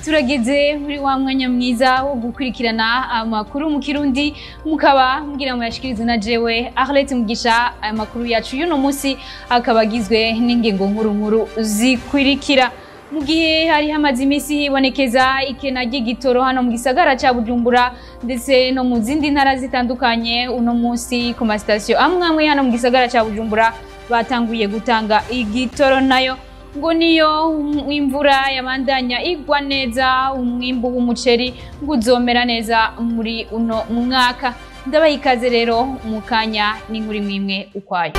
Turageze muri wa mwanya mwiza wo gukurikirana amakuru mu Kirundi, mukaba mugira muyashikirize na jewe Arlette Mugisha. Aya makuru yacu y'uno munsi akaba agizwe n'ingingo nkuru nkuru zikurikira. Mu gihe hari hamaze iminsi hibonekeza ikena ry'igitoro hano mu gisagara ca Bujumbura ndetse no mu zindi ntara zitandukanye, uno munsi ku masitasiyo amwe amwe hano mu gisagara ca Bujumbura batanguye gutanga igitoro. Nayo ngo niyo imvura yabandanya igwa neza, umwimbu w'umuceri ngo uzomera neza muri uno mwaka. Ndabaha ikaze rero mu kanya n'inkuru imwe imwe ukwayo.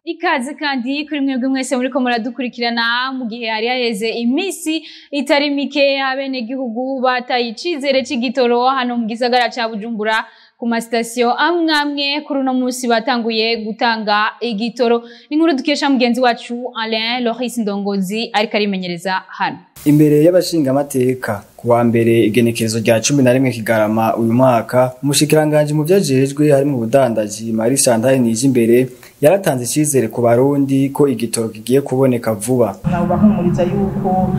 Ikaze kandi kuri mwebwe mwese muriko muradukurikirana. Mu gihe hari haheze iminsi itari mike abenegihugu bataye icizere c'igitoro hano mu gisagara ca Bujumbura ku masitasiyo amwe amwe, kuri uno munsi batanguye gutanga igitoro. Inkuru dukesha mugenzi wacu Alain Loris Ndongozi ariko arimenyereza hano. Imbere y'abashingamateka kuwa mbere igenekerezo rya 11 Kigarama uyu mwaka, umushikiranganji mu vyajejwe harimo ubudandaji Marie Chantal Nijimbere yaratanze icizere ku Barundi ko igitoro kigiye kuboneka vuba. Nabahumuriza yuko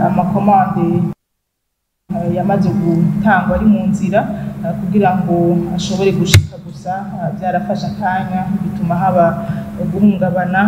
amakomande yamaze gutangwa ari mu nzira kugira ngo ashobore gushika, gusa byarafashe akanya bituma haba guhungabana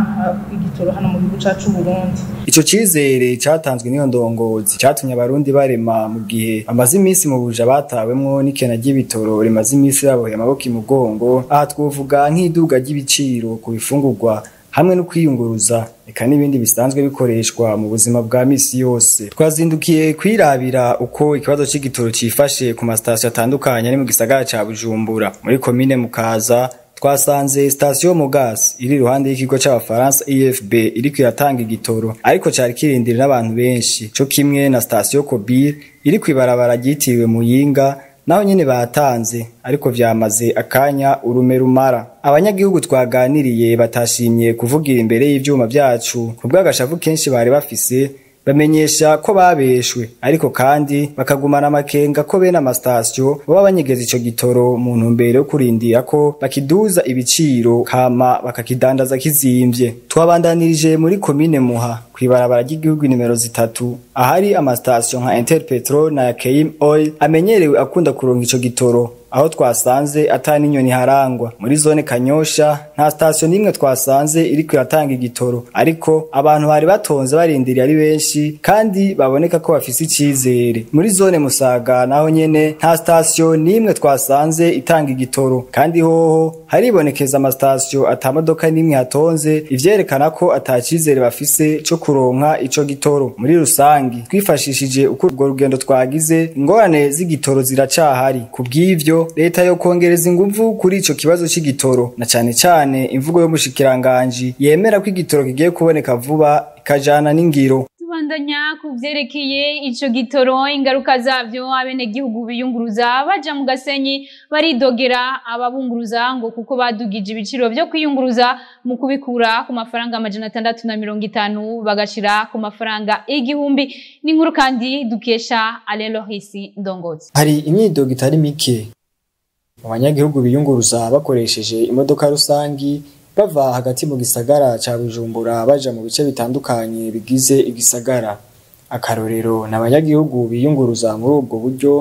igitoro hano mu gihugu cacu Burundi. Ico cizere catanzwe n'iyo ndongozi catumye Abarundi barema mu gihe bamaze iminsi mu buja batawemwo n'ikena ry'ibitoro rimaze iminsi baboheye amaboko imugongo. Aha twovuga nk'iduga ry'ibiciro ku bifungurwa hamwe no kwiyunguruza eka n'ibindi bisanzwe bikoreshwa mu buzima bwa misi yose. Twazindukiye kwirabira uko ikibazo c'igitoro cifashe ku masitasiyo atandukanye ari mu gisagara ca Bujumbura. Muri komine Mukaza twasanze sitasiyo Mogas iri iruhande y'ikigo c'Abafaransa IFB iriko iratanga igitoro, ariko cari kirindiriwe n'abantu benshi, co kimwe na sitasiyo Kobir iri kw'ibarabara ryitiriwe Muyinga, naho nyene batanze ariko vyamaze akanya urume rumara. Abanyagihugu twaganiriye batashimye kuvugira imbere y'ivyuma vyacu kubw'agashavu kenshi bari bafise, bamenyesha ko babeshwe, ariko kandi bakagumana amakenga ko bene amasitasiyo baba banyegeza ico gitoro mu ntumbero yo kurindira ko bakiduza ibiciro kama bakakidandaza kizimvye. Twabandanirije muri komine Muha kw'ibarabara ry'igihugu nimero 3 ahari amasitasiyo nka Interpetrol na Keim Oil amenyerewe akunda kuronka ico gitoro, aho twasanze ata n'inyoni harangwa. Muri zone Kanyosha nta sitasiyo n'imwe twasanze iriko iratanga igitoro, ariko abantu bari batonze barindiriye ari benshi kandi baboneka ko bafise icizere. Muri zone Musaga naho nyene nta sitasiyo n'imwe twasanze itanga igitoro, kandi hoho haribonekeza amasitasiyo ata modoka n'imwe hatonze, ivyerekana ko ata cizere bafise co kuronka ico gitoro. Muri rusangi twifashishije uko urwo rugendo twagize, ingorane z'igitoro ziracahari. Kubw'ivyo leta yo kongereza inguvu kuri ico kibazo c'igitoro, na cane cane imvugo y'umushikiranganji yemera ko igitoro kigiye kuboneka vuba ikajana n'ingiro. Tubandanya ku vyerekeye ico gitoro, ingaruka zavyo. Abenegihugu biyunguruza baja mu Gasenyi baridogera ababunguruza ngo kuko badugije ibiciro vyo kwiyunguruza mu kubikura ku mafaranga 650 bagashira ku mafaranga 1000. N'inkuru kandi dukesha Alain Loris Ndongozi. Hari imyidogo itari mike mu banyagihugu biyunguruza bakoresheje imodoka rusangi bava hagati mu gisagara ca Bujumbura baja mu bice bitandukanye bigize igisagara. Akarorero n'abanyagihugu biyunguruza muri ubwo buryo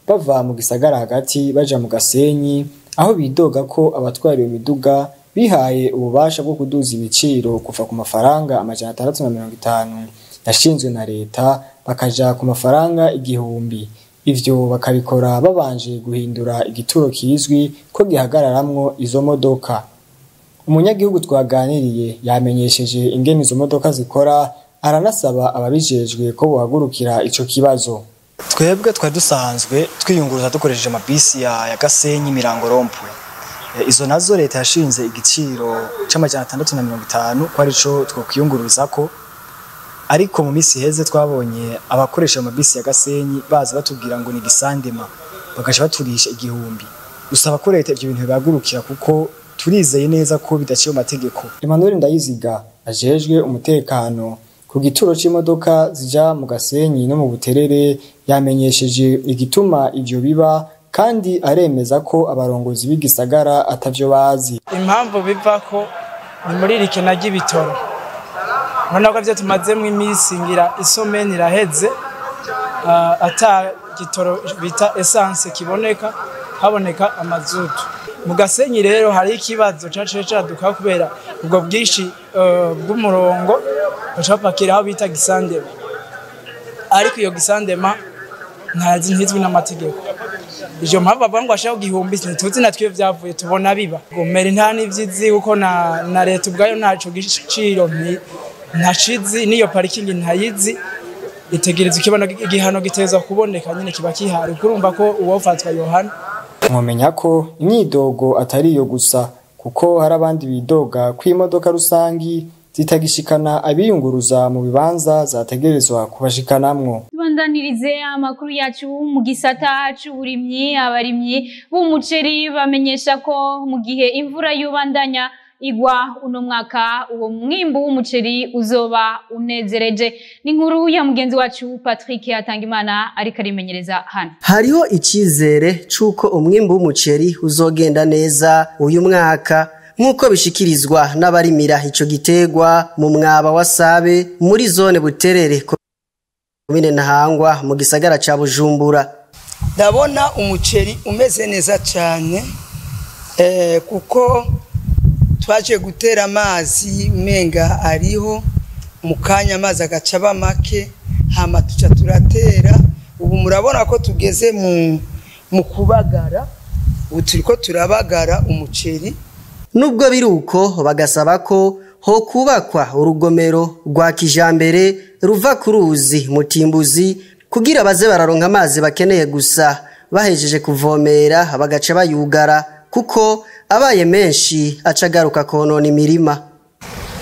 bava mu gisagara hagati baja mu Gasenyi, aho bidoga ko abatwara iyo miduga bihaye ububasha bwo kuduza ibiciro kuva ku mafaranga 650 yashinzwe na leta bakaja ku mafaranga 1000. Ivyo bakabikora babanje guhindura igituro kizwi ko gihagararamwo izo modoka. Umunyagihugu twaganiriye yamenyesheje ingene izo modoka zikora, aranasaba ababijejwe ko bohagurukira ico kibazo. Twebwe twari dusanzwe twiyunguruza dukoresheje amabisi ya Gasenyi Mirango Rompwe. Izo nazo leta yashinze igiciro c'650 ko arico twokwiyunguruzako, ariko mu misi heze twabonye abakoresha amabisi ya Gasenyi baza batubwira ngo ni gisandema, bagaca baturisha 1000. Usaba ko leta ivyo bintu bibagurukira kuko turizeye neza ko bidaciye mu mategeko. Emmanuel Ndayiziga ajejwe umutekano ku gituro c'imodoka zija mu Gasenyi no mu Buterere yamenyesheje igituma ivyo biba, kandi aremeza ko abarongozi b'igisagara atavyo bazi. Impamvu bivako ni muri iri kena ry'ibitoro. Urabona ko ivyo tumazemwo iminsi ngira isomeni iraheze, ata gitoro bita essence kiboneka, haboneka amazutu. Mu Gasenyi rero hari ikibazo caciye caduka kubera ubwo bwinshi bw'umurongo, baca bapakira aho bita Gisandema, ariko iyo Gisandema ntazi ntizwi n'amategeko. Ivyo mpamvu bavuga ngo ashaka igihumbi ntituzi natwe vyavuye, tubona biba gomera nta n'ivyizi kuko na leta ubwayo ntaco giciro ntacizi, n'iyo parikingi ntayizi. Itegereza ikibano igihano giteza kuboneka nyine kiba kihari, kurumva ko uwofatwa Yohana. Mwomenya ko imyidogo atari iyo gusa, kuko hari abandi bidoga ko imodoka rusangi zitagishikana abiyunguruza mu bibanza zategerezwa kubashikanamwo. Tubandanirize amakuru yacu mu gisata c'uburimyi. Abarimyi b'umuceri bamenyesha ko mu gihe imvura yobandanya igwa uno mwaka, uwo mwimbu w'umuceri uzoba unezereje. Ni inkuru ya mugenzi wacu Patrick Atangimana ariko arimenyereza hano. Hariho icizere c'uko umwimbu w'umuceri uzogenda neza uyu mwaka, nk'uko bishikirizwa n'abarimira ico gitegwa mu mwaba wa Sabe muri zone Buterere, komine Ntahangwa, mu gisagara ca Bujumbura. Ndabona umuceri umeze neza cyane, kuko twaje gutera amazi menga ariho mu kanya amazi agaca aba make, hama tuca turatera. Ubu murabona ko tugeze mu kubagara, ubu turiko turabagara umuceri. Nubwo biruko, bagasaba ko ho kubakwa urugomero rwa kijambere ruva ku ruzi Mutimbuzi kugira baze bararonka amazi bakeneye gusa, bahejeje kuvomera bagaca bayugara, kuko abaye menshi aca agaruka konona imirima.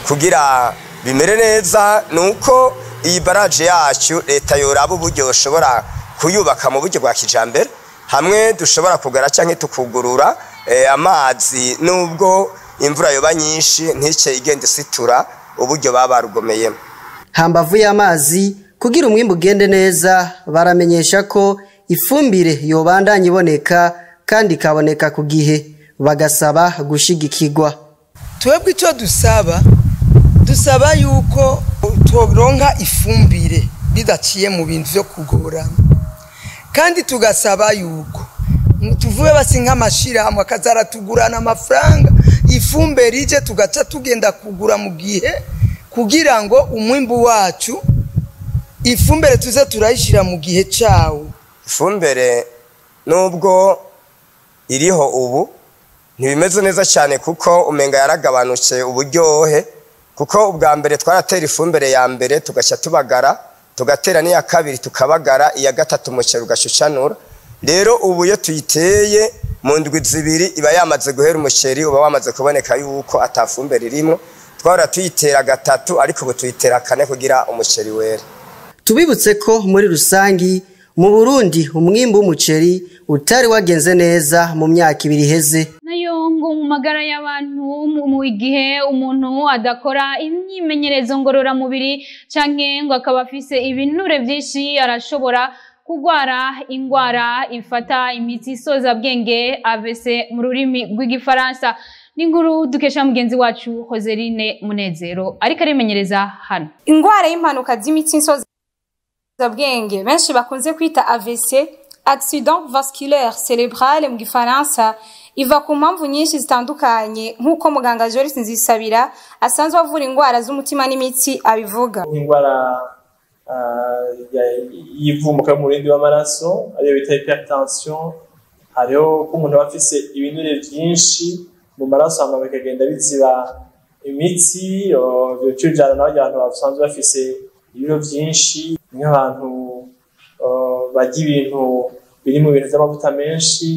Kugira bimere neza nuko iyi baraje yacu leta yoraba uburyo bashobora kuyubaka mu buryo bwa kijambere, hamwe dushobora kugara canke tukugurura amazi, nubwo imvura yoba nyinshi ntice igenda isitura uburyo baba barugomeyemo. Hambavu y'amazi, kugira umwimbu ugende neza, baramenyesha ko ifumbire yobandanya iboneka kandi ikaboneka ku gihe, bagasaba gushigikirwa. Twebwe icyo dusaba yuko turonka ifumbire bidaciye mu bintu vyo kugorana, kandi tugasaba yuko tuvuye basi nk'amashirahamwe akazaratugurana amafaranga, ifumbire ije tugaca tugenda kugura mu gihe, kugira ngo umwimbu wacu ifumbire tuze turayishira mu gihe cawo. Ifumbire nubwo iriho ubu ntibimeze neza cyane, kuko umenga yaragabanutse uburyohe, kuko ubwa mbere twaratera ifumbire ya mbere tugaca tubagara, tugatera n'iya kabiri tukabagara, iya gatatu umuceri ugashucanura. Rero ubu iyo tuyiteye mu ndwi zibiri iba yamaze guhera, umuceri uba wamaze kuboneka yuko atafumbire irimo. Twahora tuyitera gatatu, ariko ubu tuyitera kane kugira umuceri were. Tubibutse ko muri rusangi mu Burundi umwimbu w'umuceri utari wagenze neza mu myaka ibiri iheze. Nayo ngo mu magara y'abantu, mu gihe umuntu adakora imyimenyerezo ngororamubiri canke ngo akaba afise ibinure vyinshi, arashobora kugwara ingwara ifata imitsi isoza bwenge, AVC mu rurimi rw'igifaransa. Ni inkuru dukesha mugenzi wacu Joseline Munezero ariko arimenyereza hano. Ingwara y'impanuka z'imitsi nsoza bwenge benshi bakunze kwita AVC, accident vasculaire cérébral mu gifaransa, iva ku mpamvu nyinshi zitandukanye, nk'uko muganga Joris Nzisabira asanzwe avura indwara z'umutima n'imitsi abivuga. Indwara y'ivumbuka y'umurindi w'amaraso ariyo bita hypertension, hariho ko umuntu aba afise ibinure vyinshi mu maraso hama bikagenda biziba imitsi, bica bijana n'abarya bantu basanzwe bafise ibiro vyinshi, nk'abantu barya ibintu biri mu bintu vy'amavuta menshi,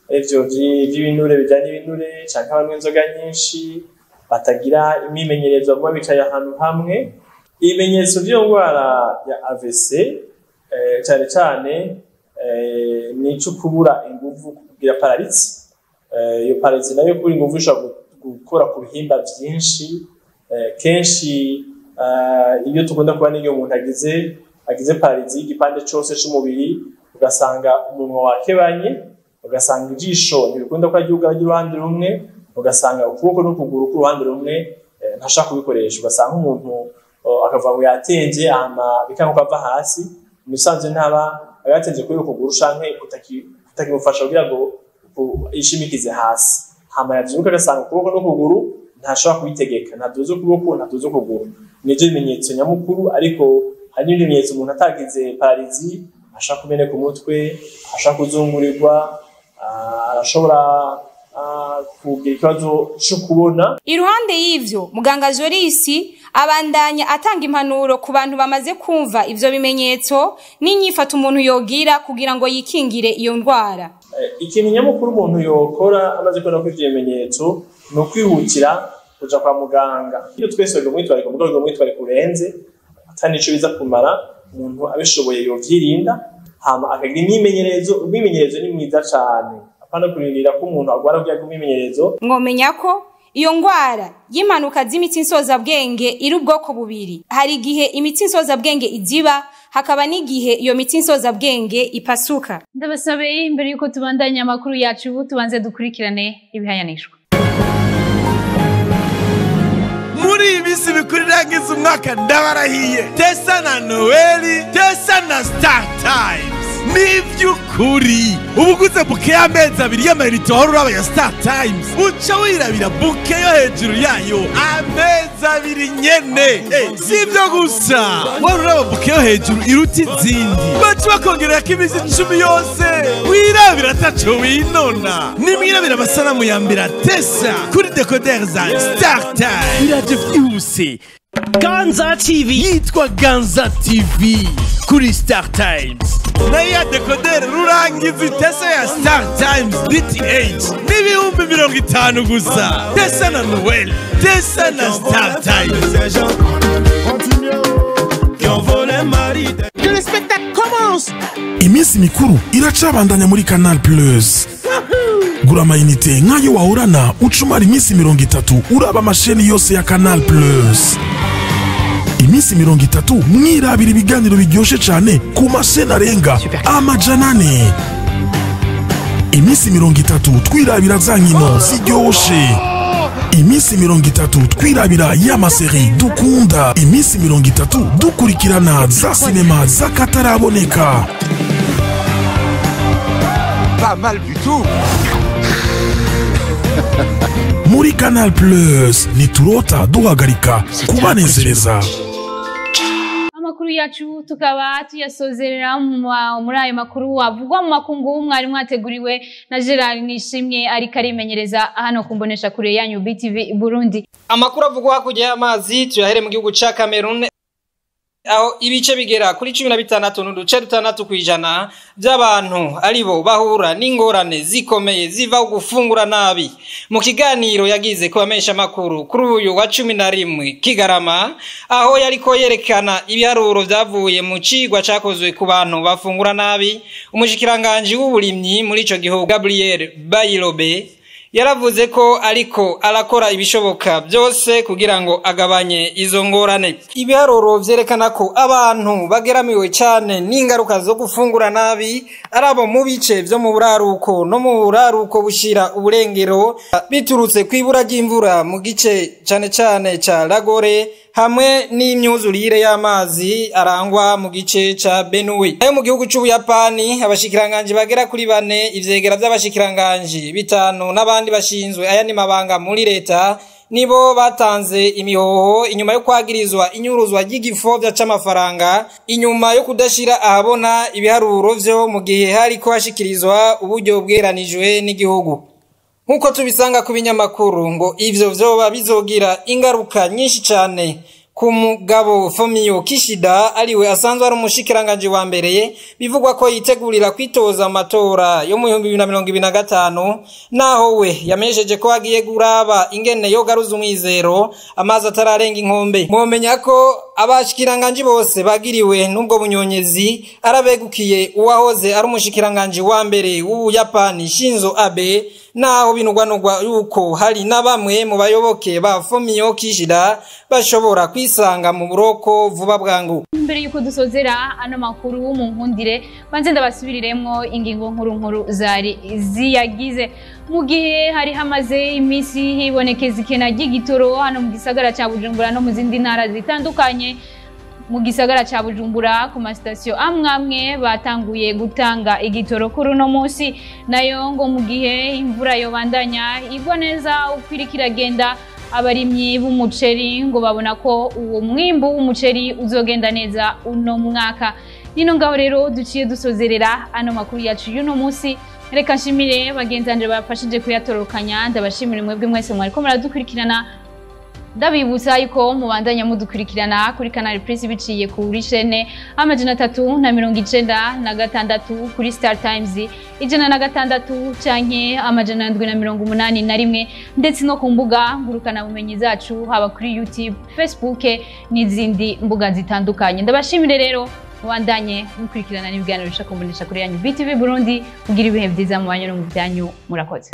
arivyo vy'ibinure bijanye n'ibinure, canke abanywa inzoga nyinshi, batagira imyimenyerezo, baguma bicaye ahantu hamwe. Ibimenyetso vy'iyo ndwara ya AVC cane cane ni ico kubura inguvu, kugira pararizi. Iyo pararizi nayo kubura inguvu ishobora gukora ku bihimba vyinshi. Kenshi iyo tugunda kuba n'iyo umuntu agize pararizi y'igipande cose c'umubiri, ugasanga umunwa wakebanye, ugasanga ijisho ntibikunda ko ryugara ry'uruhande rumwe, ugasanga ukuboko n'ukuguru k'uruhande rumwe ntashaka kubikoresha, ugasanga umuntu Akavuga ngo yatenje, hama bikanka ava hasi. Musanze ntaba yatenze kuri ukuguru canke kutakimufasha kugira ngo ishimikize hasi. Hama yavyuka agasanga ukuboko n'ukuguru ntashobora kubitegeka, ntaduza ukuboko, ntaduza ukuguru. Nivyo bimenyetso nyamukuru, ariko hari n'ibindi bimenyetso. Umuntu atagize paralysie ashobora kumeneka umutwe, ashobora kuzungurirwa, arashobora kugira ikibazo co kubona. Iruhande y'ivyo, muganga Jorisi abandanya atanga impanuro ku bantu bamaze kumva ivyo bimenyetso n'inyifato umuntu yogira kugira ngo yikingire iyo ndwara. Ikintu nyamukuru umuntu yokora amaze kubona ko ivyo bimenyetso ni ukwihutira kuja kwa muganga. Iyo twese umwitwariko, muganga umwitwariko urenze atari nico biza kumara. Umuntu abishoboye yovyirinda, hama akagira imyimenyerezo. Umwimenyerezo ni mwiza cane, apana kurindira ko umuntu agwara kugira ngo umwimenyerezo. Mwomenya ko iyo ngwara y'impanuka z'imitsi nsozabwenge iri ubwoko bubiri: hari igihe imitsi nsozabwenge iziba, hakaba n'igihe iyo mitsi nsozabwenge ipasuka. Ndabasabe, imbere yuko tubandanya amakuru yacu, tubanze dukurikirane ibihayanishwa. Muri iyi minsi mikuru irangiza umwaka, ndabarahiye, tesa na Noeli, tesa na Star Times. N'iby'ukuri, uba uguze bouquet y'amezi 2 y'amayinite wahora uraba ya Star Times, uca wirabira bouquet yo hejuru yayo amezi 2 nyene. Si ibyo gusa, wari uraba bouquet yo hejuru iruta izindi, baca bakongererako iminsi 10 yose wirabira ataco winona. Nimwirabira amasanamu ya mbere atesa kuri décodeur za Star Times. Biraje vyihuse, Ganza TV yitwa Ganza TV kuri Star Times. Nayo ya décodeur rurangiza itesa ya Star Times DTH n'50,000 gusa. Tesa na Noel, tesa na Star Times. Que le spectacle commence! Iminsi mikuru iracabandanya muri Canal Plus. Gura amayinite nk'ayo wahorana, ucumara iminsi 30 uraba amasheni yose ya Canal Plus. Iminsi 30 mwirabira ibiganiro biryoshe cane ku masheni arenga 400. Iminsi 30 twirabira za nkino ziryoshe. Iminsi 30 twirabira y'ama séries dukunda. Iminsi 30 dukurikirana za sinema z'akataraboneka. Pas mal du tout! Muri Canal Plus niturota duhagarika kubanezereza. Amakuru yacu tukaba tuyasozerera muri ayo makuru avugwa mu makungu mwari mwateguriwe na Gerard Nishimwe, ariko arimenyereza hano kumbonesha kure yanyu BTV Burundi. Amakuru avugwa hakurya y'amazi tuyahere mu gihugu ca Cameroon, aho ibice bigera kuri 16.6% by'abantu aribo bahura n'ingorane zikomeye ziva gufungura nabi. Mu kiganiro yagize ku bamenyesha makuru kuri uyu wa 11 Kigarama, aho yariko yerekana ibiharuro vyavuye mu cigwa cakozwe ku bantu bafungura nabi, umushikiranganje w'uburimyi muri ico gihugu Gabriel Bayirobe yaravuze ko ariko arakora ibishoboka byose kugira ngo agabanye izo ngorane. Ibiharuro vyerekana ko abantu bageramiwe cyane n'ingaruka zo gufungura nabi arabo mu bice vyo mu buraruko no mu buraruko bushira uburengero, biturutse kwibura ry'imvura mu gice cane cane ca Lagore, hamwe n'imyuzurire y'amazi arangwa mu gice ca Benue. Ayo mu gihugu c'Ubuyapani, abashikiranganje bagera kuri bane, ivyegera vy'abashikiranganje bitanu n'abandi bashinzwe aya ni mabanga muri leta nibo batanze imihoho inyuma yo kwagirizwa inyuruzwa ry'igifovya c'amafaranga, inyuma yo kudashira ahabona ibiharuro vyo mu gihe hariko hashikirizwa uburyo bweranijwe n'igihugu. Nkuko tubisanga ku binyamakuru, ngo ivyo vyoba bizogira ingaruka nyinshi cane ku mugabo Fumio Kishida, ariwe asanzwe ari umushikiranganje wa mbere, bivugwa ko yitegurira kwitoza amatora yo mu 2025, naho we yamenyesheje ko agiye guraba ingene yogaruza umwizero amazi atararenga inkombe. Mwomenya ko abashikiranganje bose bagiriwe n'ubwo bunyonyezi arabegukiye uwahoze ari umushikiranganje wa mbere w'Ubuyapani Shinzo Abe, naho binugwanugwa yuko hari na bamwe mu bayoboke ba Fumio Kishida bashobora kwisanga mu buroko vuba bwangu. Imbere yuko dusozera ano makuru mu nkundire, banze ndabasubiriremwo ingingo nkuru nkuru zari ziyagize. Mu gihe hari hamaze iminsi hibonekeza ikena ry'igitoro hano mu gisagara ca Bujumbura no mu zindi ntara zitandukanye, mu gisagara ca Bujumbura ku masitasiyo amwe amwe batanguye gutanga igitoro kuri uno munsi. Nayo ngo mu gihe imvura yobandanya igwa neza uko iragenda, abarimyi b'umuceri ngo babona ko uwo mwimbu w'umuceri uzogenda neza uno mwaka. Nino ngaho rero duciye dusozerera ano makuru yacu y'uno munsi. Reka nshimire bagenzi banje bafashije kuyatororokanya, ndabashimire mwebwe mwese mwariko muradukurikirana. Ndabibutsa yuko mubandanya mudukurikirana kuri Canal Plus biciye kuri chaîne 396 kuri Star Times 106 canke 781, ndetse no ku mbuga ngurukana bumenyi zacu haba kuri YouTube, Facebook n'izindi mbuga zitandukanye. Ndabashimire rero mubandanye mukurikirana n'ibiganiro bisha kumbonesha kuri yanyu BTV Burundi. Kugira ibihe byiza mu banyu no mu byanyu, murakoze.